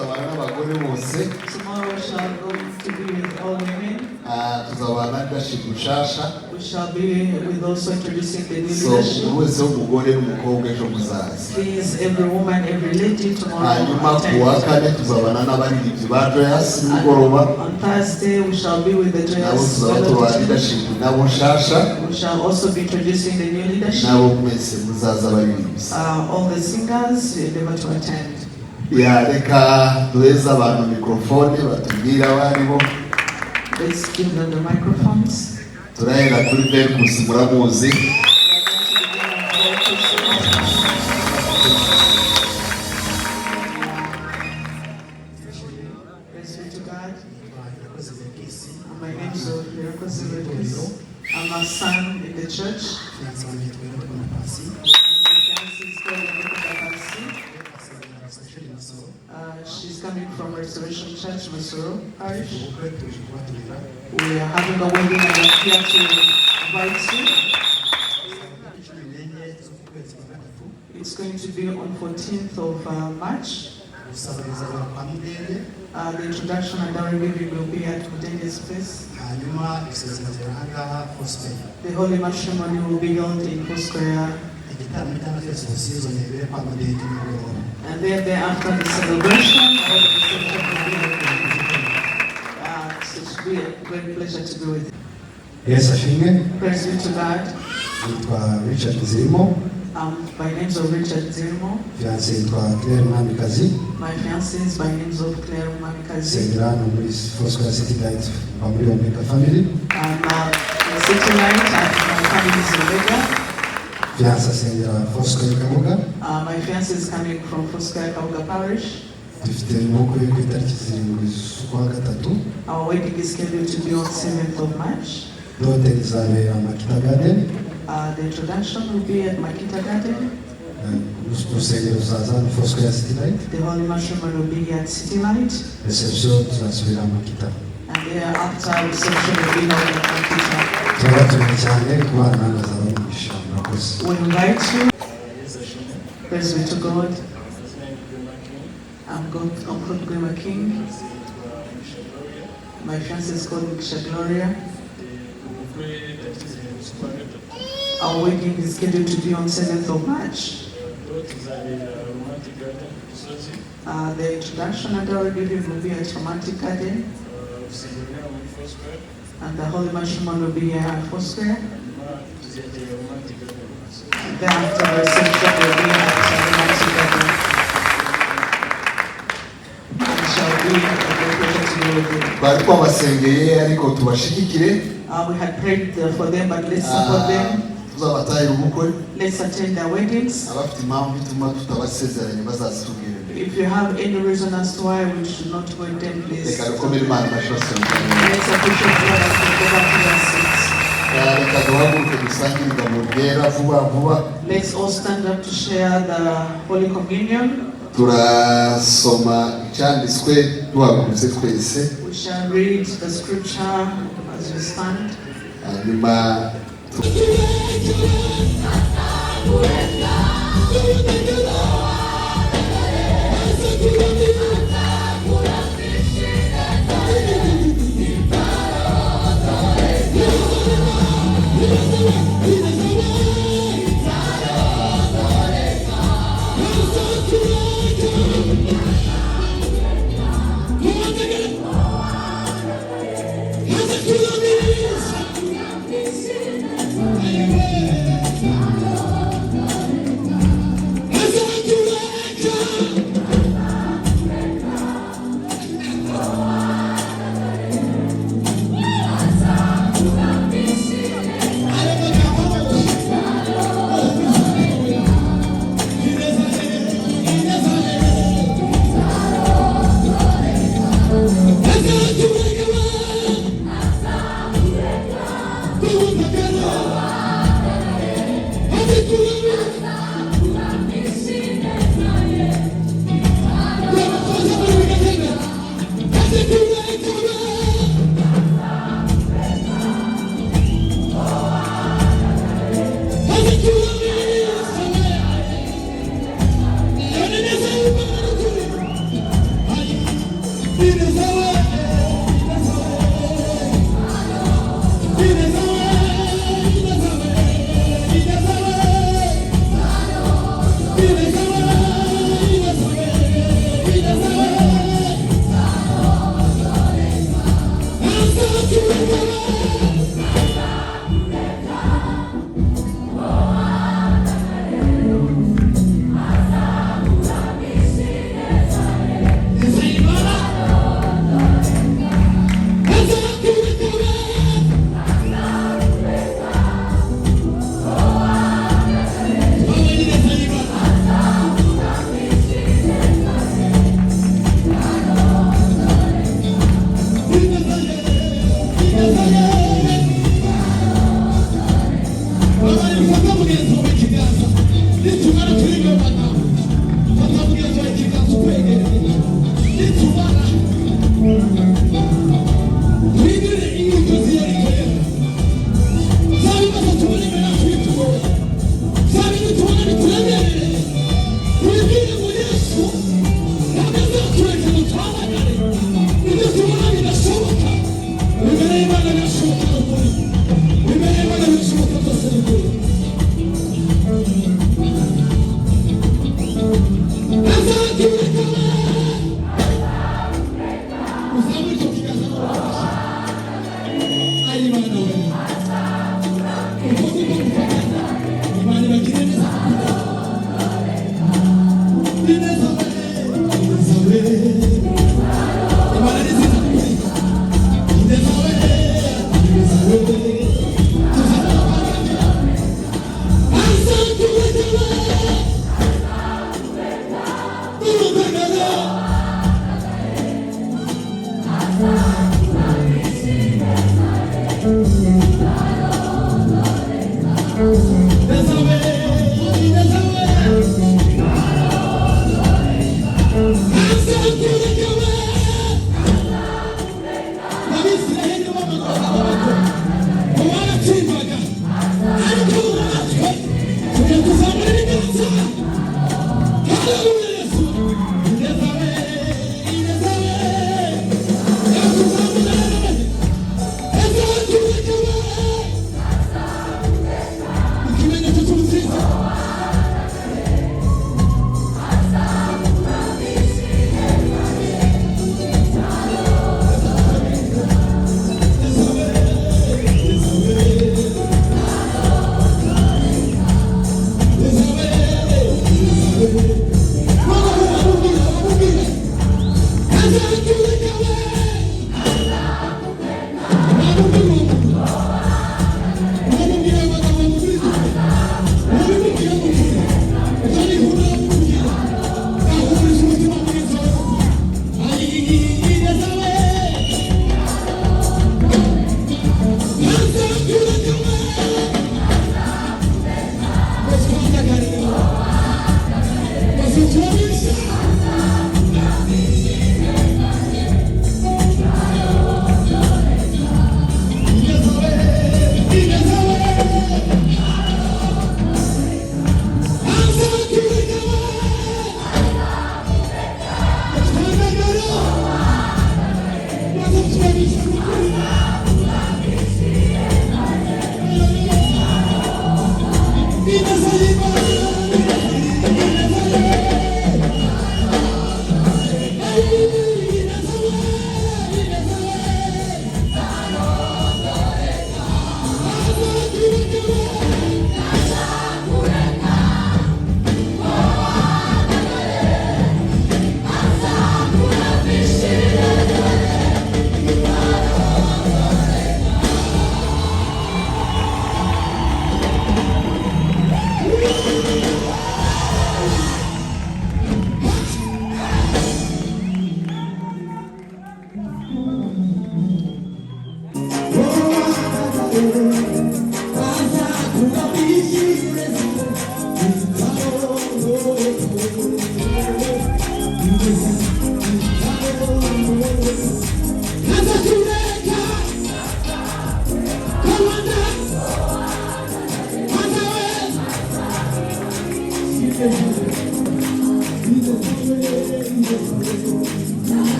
tuzabana n'abagore bose. Tomorrow we shall go to be with all women. Ah, tuzabana leadership nshasha. We shall be with also introducing the new So leadership. umuntu wese w'umugore n'umukobwa ejo muzaze. Please, every woman, every lady tomorrow. Hanyuma ku wa Attend. kane tuzabana n'abaririmbyi ba Joyous nimugoroba. On Thursday, we shall be with the Nabo Joyous tuzaba Melody tubaha team. Leadership nabo nshasha. We shall also be introducing the new leadership. Nabo mwese muzaza abaririmbyi. All the singers, endeavor to attend. Ya, reka duheze abantu mikorofone batubwire abo ari bo. Let's give them the microphones. Turahera kuri Verkusi, muramuzi. We are going to begin on Verkus. Praise be to God. Irakoze Verkisi. My name is Irakoze Verkis. I'm a son in the church. Fiancé wanjye yitwa Iradukunda Pasi. And my fiancée is called Iradukunda Pasi. Asengera Restoration Masoro. She's coming from Restoration Church, Masoro Parish. Ubukwe tuje kubatumira. We are having a wedding and I'm here to invite you. Tariki 14 z'ukwezi kwa gatatu. It's going to be on 14th of March. Gusaba bizabera kwa Mudende. The introduction and dowry giving will be at Mudende's place. Hanyuma isezerano ahangaha Foursquare. The holy matrimony will be held in Foursquare. Igitaramo cyangwa festival season ibere kwa Mudende nimugoroba. And then thereafter the celebration, all the reception will be held. So it should be a great pleasure to be with you. Yesu ashimwe. Praise be to God. Nitwa Richard Zirimo. By names of Richard Zirimo. Fiancé yitwa Claire Mwamikazi. My fiancé is by names of Claire Mwamikazi. Nsengera hano muri Foursquare City Light mba muri Omega Family. I'm in City Light and my family is Omega. Fiancé asengera Foursquare Kabuga. My fiancé is coming from Foursquare Kabuga Parish. Dufite ubukwe ku itariki 7 z'ukwa gatatu. Our wedding is scheduled to be on 7th of March. Dot izabera Makita Garden. The introduction will be at Makita Garden. Urusengero ruzaza hano Foursquare City Light. The holy matrimony will be here at City Light. Reception tuzasubira Makita. And thereafter, reception will be held at Makita. Turabatumiye cyane kubana namwe azaba umugisha murakoze. We invite you. Praise be to God. I'm God, I'm called Grima King. My fiancée is called Misha Gloria. Our wedding is scheduled to be on 7th of March. The introduction and dowry giving will be at Romantic Garden, and the holy matrimony will be here at Foursquare. And thereafter, the reception will be at Romantic Garden. And it shall be a great pleasure to be with you. Twari twabasengeye ariko tubashigikire. We had prayed for them, but let's support them. Tuzabatahira ubukwe. Let's attend their weddings. Abafite impamvu ituma tutabasezeranye bazazitubwire mbere. If you have any reason as to why we should not wed them, please. Reka dukomere Imana amashyi basonga. Let's appreciate God as we go back to their seats. Reka duhaguruke dusangire igaburo ryera vuba vuba. Let's all stand up to share the Holy Communion. Turasoma icyanditswe duhagurutse twese. We shall read the scripture as we stand. Hanyuma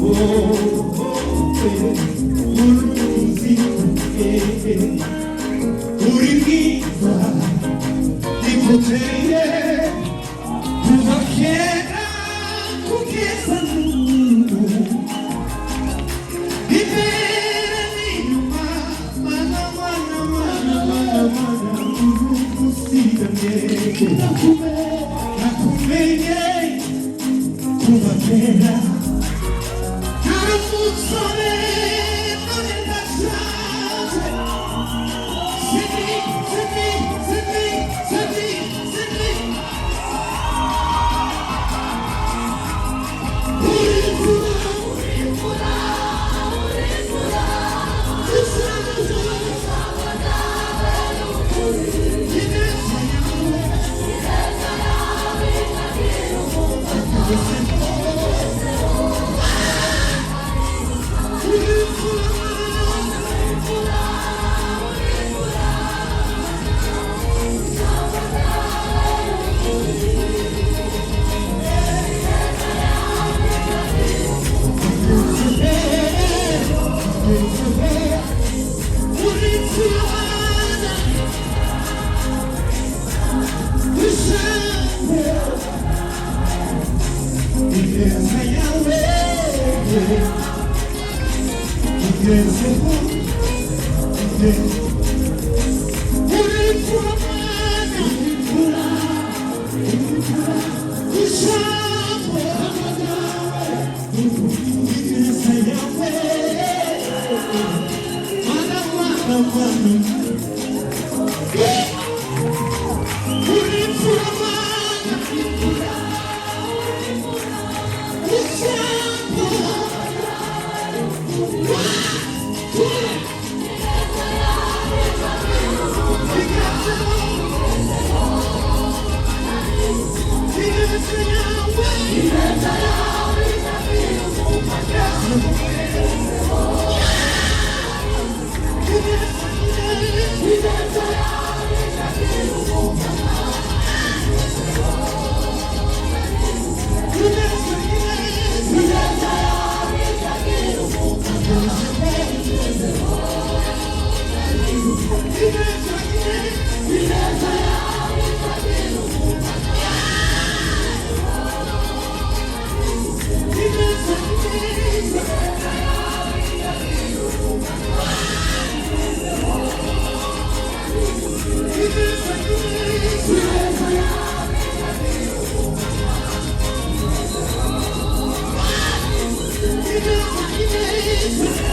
Oh, oh, yeah. Uruzi, yeah. Uri mwiza nikuteye kuva kera kugeza n'ubu, imbere n'inyuma, mana, mana, mana, mana, mana, urugusigamye. Nakumenye kuva kera, nari umusore, none ndashaje. Sydney, Sydney, Sydney, Sydney, Sydney. Uri imfura, ineza yawe. Uri imfura. Uri imfura. Ijambo. Ineza yawe. Ineza. Uri imfura, Mana. Imfura. Ijambo. Ineza yawe. Mana, Mana, Mana. Uri imfura, Mana. Ijambo. One, two. Ineza yawe. Ineza yawe. Ineza yawe. Ineza, ineza. Ineza, ineza. Ineza, ineza. Ineza, ineza. Ineza, ineza.